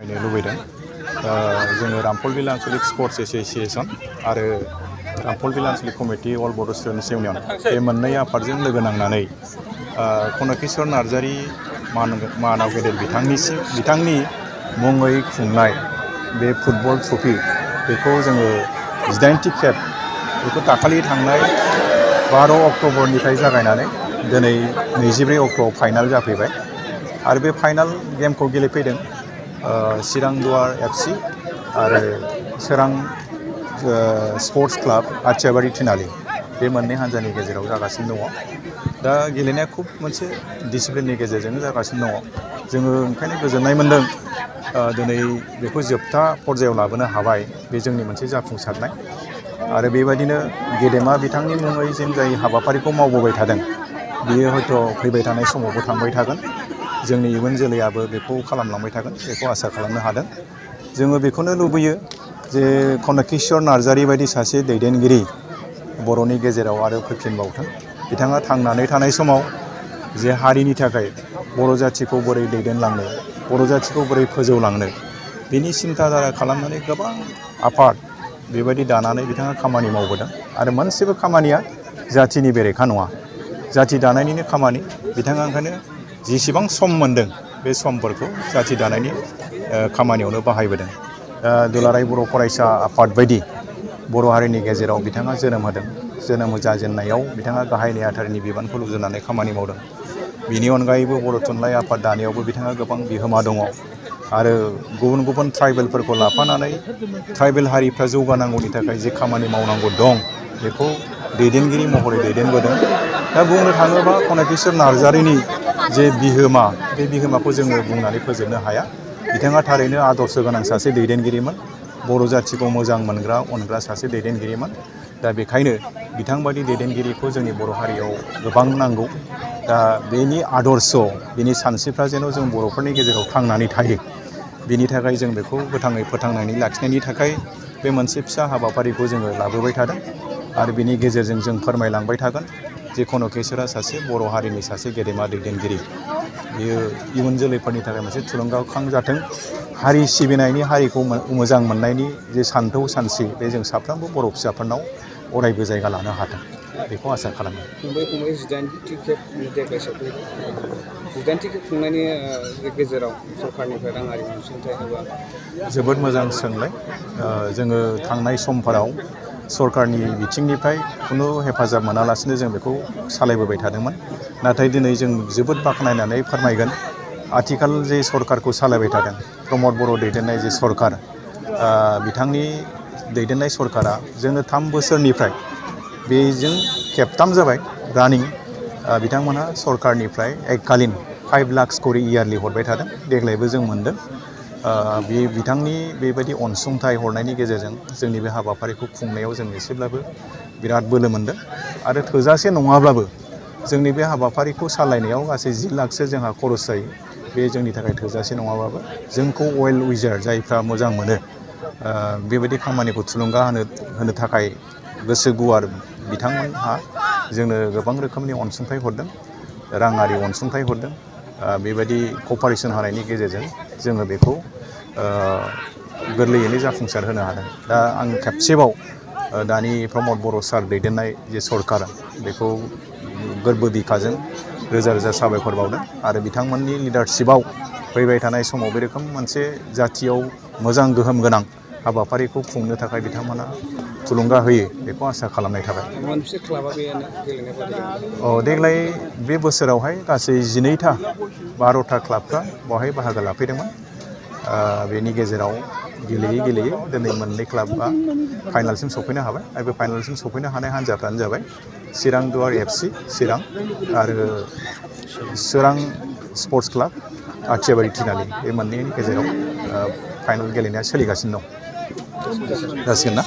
लुबैदों जोङो Ramphalbil आन्चलिक sports association आरो रामफलबिल आन्चलिक कमिटि अल बड' स्टुडेन्ट्स इउनियन बे मोननै आफादजों लोगो नांनानै कनकेश्वर नार्जारी मानाव गेदेर बिथांनि मुङै खुंनाय बे फुटबल ट्रफि बेखौ जोङो 18थि खेब बेखौ दाखालि थांनाय 12 अक्ट'बरनिफ्राय जागायनानै दिनै 24 अक्ट'आव फाइनाल जाफैबाय आरो बे फाइनाल गेमखौ गेलेफैदों चिरां दुवार एफसि आरो सोरां स्पर्ट्स क्लाब आथियाबारि थिनालि बे मोननै हान्जानि गेजेराव जागासिनो दङ। दा गेलेनाया खुब मोनसे डिसिप्लिननि गेजेरजों जागासिनो दङ। जोङो ओंखायनो गोजोननाय मोन्दों दिनै बेखौ जोबथा पर्यायाव लाबोनो हाबाय। बे जोंनि मोनसे जाफुंसारनाय आरो बेबायदिनो गेदेमा बिथांनि मुङै जों जाय हाबाफारिखौ मावबोबाय थादों बियो हयथ' फैबाय थानाय समावबो थांबाय थागोन। जोंनि इयुन जोलैयाबो बेखौ खालामलांबाय थागोन बेखौ आसा खालामनो हादों। जोङो बेखौनो लुबैयो जे कनकेश्वर नार्जारी बायदि सासे दैदेनगिरि बर'नि गेजेराव आरो फैफिनबावथों। बिथाङा थांनानै थानाय समाव जे हारिनि थाखाय बर' जाथिखौ बोरै दैदेनलांनो, बर' जाथिखौ बोरै फोजौलांनो बिनि सिन्थाधारा खालामनानै गोबां आफाद बेबायदि दानानै बिथाङा खामानि मावबोदों आरो मोनसेबो खामानिया जाथिनि बेरेखा नङा। जाथि दानायनिनो खामानि बिथाङा ओंखायनो जेसेबां सम मोन्दों बे समफोरखौ जाथि दानायनि खामानियावनो बाहायबोदों। दुलाराय बर' फरायसा आफाद बायदि बर' हारिनि गेजेराव बिथाङा जोनोम होदों। जोनोम जाजेननायाव बिथाङा गाहाय नेहाथारिनि बिबानखौ रुजुननानै खामानि मावदों। बिनि अनगायैबो बर' थुनलाइ आफाद दानायावबो बिथाङा गोबां बिहोमा दङ आरो गुबुन गुबुन ट्राइबेलफोरखौ लाफानानै ट्राइबेल हारिफ्रा जौगानांगौनि थाखाय जे खामानि मावनांगौ दं बेखौ दैदेनगिरि महरै दैदेनबोदों। दा बुंनो थाङोबा कनकेश्वर नार्जारीनि जे बिहोमा बे बिहोमाखौ जोङो बुंनानै फोजोबनो हाया। बिथाङा थारैनो आदर्श गोनां सासे दैदेनगिरिमोन। बर' जाथिखौ मोजां मोनग्रा अनग्रा सासे दैदेनगिरिमोन। दा बेखायनो बिथांबादि दैदेनगिरिखौ जोंनि बर' हारियाव गोबां नांगौ। दा बेनि आदर्श बिनि सानस्रिफ्रा जेन' जों बर'फोरनि गेजेराव थांनानै थायो बिनि थाखाय जों बेखौ गोथाङै फोथांनानै लाखिनायनि थाखाय बे मोनसे फिसा हाबाफारिखौ जोङो लाबोबाय थादों आरो बिनि गेजेरजों जों फोरमायलांबाय थागोन जे कनकेश्वरा सासे बर' हारिनि सासे गेदेमा दैदेनगिरि। बियो इयुन जोलैफोरनि थाखाय मोनसे थुलुंगाखां जाथों। हारि सिबिनायनि हारिखौ मोजां मोननायनि जे सानथौ सानस्रि बे जों साफ्रोमबो बर' फिसाफोरनाव अरायबो जायगा लानो हाथों बेखौ आसा खालामो। फंबाय 18थि खेब देग्लाय सफैबाय। 18थि खेब खुंनायनि गेजेराव सरकारनिफ्राय राङारि अनसुंथाइ एबा जोबोद मोजां सोंलाय। जोङो थांनाय समफोराव सरकारनि बिथिंनिफ्राय खुनु हेफाजाब मोनालासिनो जों बेखौ सालायबोबाय थादोंमोन। नाथाय दिनै जों जोबोद बाख्नायनानै फोरमायगोन आथिखाल जे सरकारखौ सालायबाय थादों प्रमद बर' दैदेननाय जे सरकार बिथांनि दैदेननाय सरकारा जोंनो 3 बोसोरनिफ्राय बेजों खेबथाम जाबाय रानिं बिथांमोनहा सरकारनिफ्राय एककालीन 5 लाख करि इयारलि हरबाय थादों। देग्लायबो जों मोन्दों। बे बिथांनि बेबायदि अनसुंथाइ हरनायनि गेजेरजों जोंनि बे हाबाफारिखौ खुंनायाव जों एसेब्लाबो बिराद बोलो मोन्दों आरो थोजासे नङाब्लाबो जोंनि बे हाबाफारिखौ सालायनायाव गासै 10 लाखसो जोंहा खरस जायो। बे जोंनि थाखाय थोजासे नङाबाबो जोंखौ वेल उइजार जायफ्रा मोजां मोनो बेबायदि खामानिखौ थुलुंगा होनो थाखाय गोसो गुवार बिथांमोनहा जोंनो गोबां रोखोमनि अनसुंथाइ हरदों, राङारि अनसुंथाइ हरदों। बेबायदि कपारेसन होनायनि गेजेरजों जोङो बेखौ गोरलैयैनो जाफुंसार होनो हादों। दा आं खेबसेबाव दानि प्रमद बर' सार दैदेननाय जे सरकार बेखौ गोरबो बिखाजों रोजा रोजा साबायखर बावदों आरो बिथांमोननि लिडारशिपआव फैबाय थानाय समाव बे रोखोम मोनसे जाथियाव मोजां गोहोम गोनां हाबाफारिखौ खुंनो थाखाय बिथांमोना थुलुंगा होयो बेखौ आसा खालामनाय थाबाय। मोनबेसे क्लाबा बेयावनो गेलेनाय बादायलायनाय? देग्लाय बे बोसोरावहाय गासै 12टा 12टा क्लाबफ्रा बेवहाय बाहागो लाफैदोंमोन। बेनि गेजेराव गेलेयै गेलेयै दिनै मोननै क्लाबा फाइनालसिम सफैनो हाबाय आरो बे फाइनालसिम सफैनो हानाय हान्जाफ्रानो जाबाय चिरां दुवार एफसि चिरां आरो सोरां स्पर्ट्स क्लाब आथियाबारि थिनालि बे मोननैनि गेजेराव फाइनाल गेलेनाया सोलिगासिनो दं। जासिगोन ना?